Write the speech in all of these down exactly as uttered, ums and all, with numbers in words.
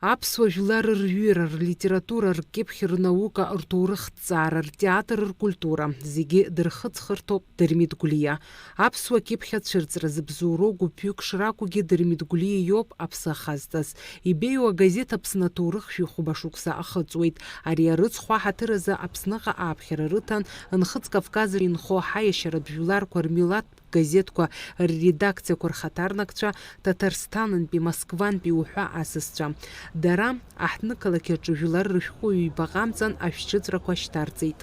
Аԥсуа жәлар рҩыра, рлитература, ркьыԥхь, рнаука, рҭоурыхҭҵаара, ртеатр, ркультура, зегьы дырхыҵхырҭоуп Дырмит Гәлиа. Аԥсуа кьыԥхь ацәырҵра зыбзоуроу гәыԥҩык шракәугьы Дырмит Гәлиа иоуп аԥсы ахазҵаз. Ибеиоу агазеҭ Аԥсны аҭоурых жәохәба шықәса ахыҵуеит. Ари арыцхә аҳаҭыр азы Аԥсныҟа ааԥхьара рыҭан Нхыҵ Кавказ инхо ҳаиашьаратә жәларқәа рмилаҭтә газеҭқәа рредакциақәа рхаҭарнакцәа, Ҭаҭарсҭанынтәи, Москвантәи уҳәа асасцәа. Дара аҳҭнықалақь аҿы жәлар рышәҟәыҩҩы ибаҟа амҵан ашәшьыҵәрақәа шьҭарҵеит.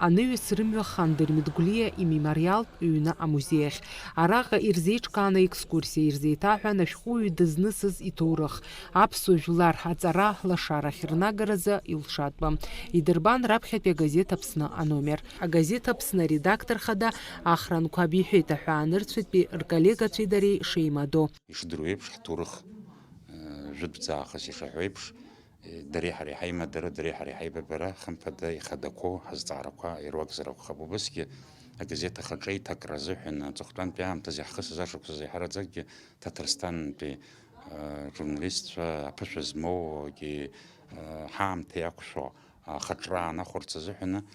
Анаҩс рымҩа хан Дырмит Гәлиа имемориалтә ҩны амузеи ахь. Араҟа ирзеиҿкааны аекскурсиа ирзеиҭаҳәан ашәҟәыҩҩы дызнысыз иҭоурых, аԥсуа жәлар аҵара лашарахь рнагаразы илшатәы. Идырбан раԥхьатәи агазеҭ Аԥсны аномер. Агазеҭ Аԥсны аредактор хада Ахра Анқәаб иҳәеит аҳәаанырцәатәи рколлегацәеи дареи шеимадоу. Ишдыру еиԥш, ҳҭоурых, э, жәытәӡаахыс ишаҳәо еиԥш, э, дареи ҳареи ҳаимадара, дареи ҳареи ҳаибабара, хымԥада, ихадақәоу ҳазҵаарақәа ируакзар акәхап. Убасгьы агазеҭ ахаҿы аиҭакра азыҳәан аҵыхәтәантәи аамҭазы иаҳхысыз ашықәсазы еиҳараӡакгьы Ҭаҭарсҭантәи, э, журналистцәа аԥышәа змоугьы, э, ҳаамҭа иақәшәо ахаҿра аанахәарц азыҳәаны, э,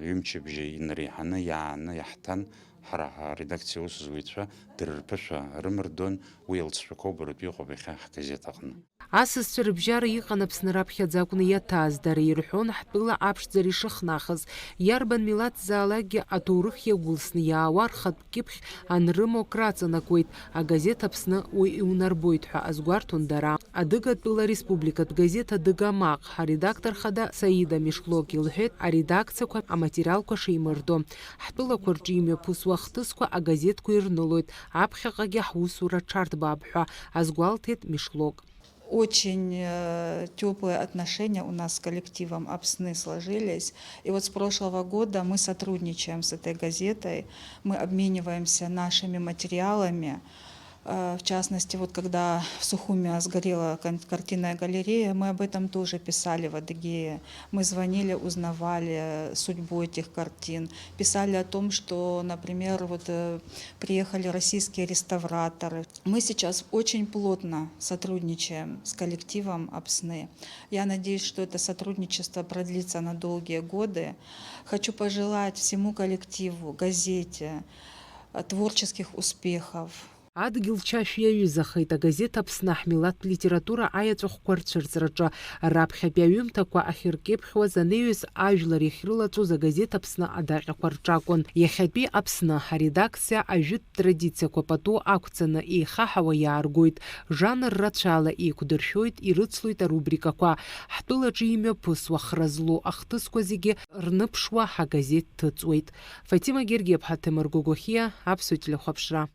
ҩымчыбжьа инареиҳаны иааны иаҳҭан, ҳара ҳаредакциа аусзуҩцәа дара рԥышәа рымардон, уи алҵшәақәа убаратәы иҟоуп иахьа ҳгазеҭ аҟны. Асасцәа рыбжьара иҟан Аԥсны раԥхьаӡа акәны иаҭааз, дара ирҳәон ҳтәыла аԥшӡара ишыхнахыз, иарбан милаҭзаалакгьы аҭоурых иагәылсны иаауа рхатә кьыԥхь анрымоу краҵанакуеит, агазеҭ Аԥсны уи иунарбоит ҳәа азгәарҭон дара. Адыгатәыла республикатә газеҭ Адыга Амаҟ аредактор хада Саида Мишлок илҳәеит аредакциақәа аматериалқәа шеимырдо. Ҳтәылақәа рҿы имҩаԥысуа ахҭысқәа агазеҭқәа ирнылоит, аԥхьаҟагьы ҳусура ҽарҭбаап ҳәа азгәалҭеит Мишлок. Очень, э, тёплые отношения у нас с коллективом Апсны сложились. И вот с прошлого года мы сотрудничаем с этой газетой, мы обмениваемся нашими материалами. Э, в частности, вот когда в Сухуме сгорела кон-, картинная галерея, мы об этом тоже писали в Адыгее. Мы звонили, узнавали судьбу этих картин, писали о том, что, например, вот, э, приехали российские реставраторы. Мы сейчас очень плотно сотрудничаем с коллективом Апсны. Я надеюсь, что это сотрудничество продлится на долгие годы. Хочу пожелать всему коллективу, газете, э, творческих успехов. Адгьыл чашә иаҩызахеит агазеҭ Аԥсны ҳмилаҭтә литература аиаҵәахәқәа рцәырҵраҿы. Раԥхьатәи аҩымҭақәа ахьыркьыԥхьуаз анаҩс ажәлар иахьрылаҵәоз агазеҭ Аԥсны адаҟьақәа рҿакәын. Иахьатәи Аԥсны аредакциа ажәытә традициақәа пату ақәҵаны еихаҳауа иааргоит, жанр рацәала еиқәдыршәоит, ирыцлоит арубрикақәа. Ҳтәылаҿы имҩаԥысуа хра злоу ахҭысқәа зегьы рныԥшуа ҳагазеҭ ҭыҵуеит. Фатима Гергиаԥҳа, Ҭемыр Гогохиа, Аԥсуа телехәаԥшра.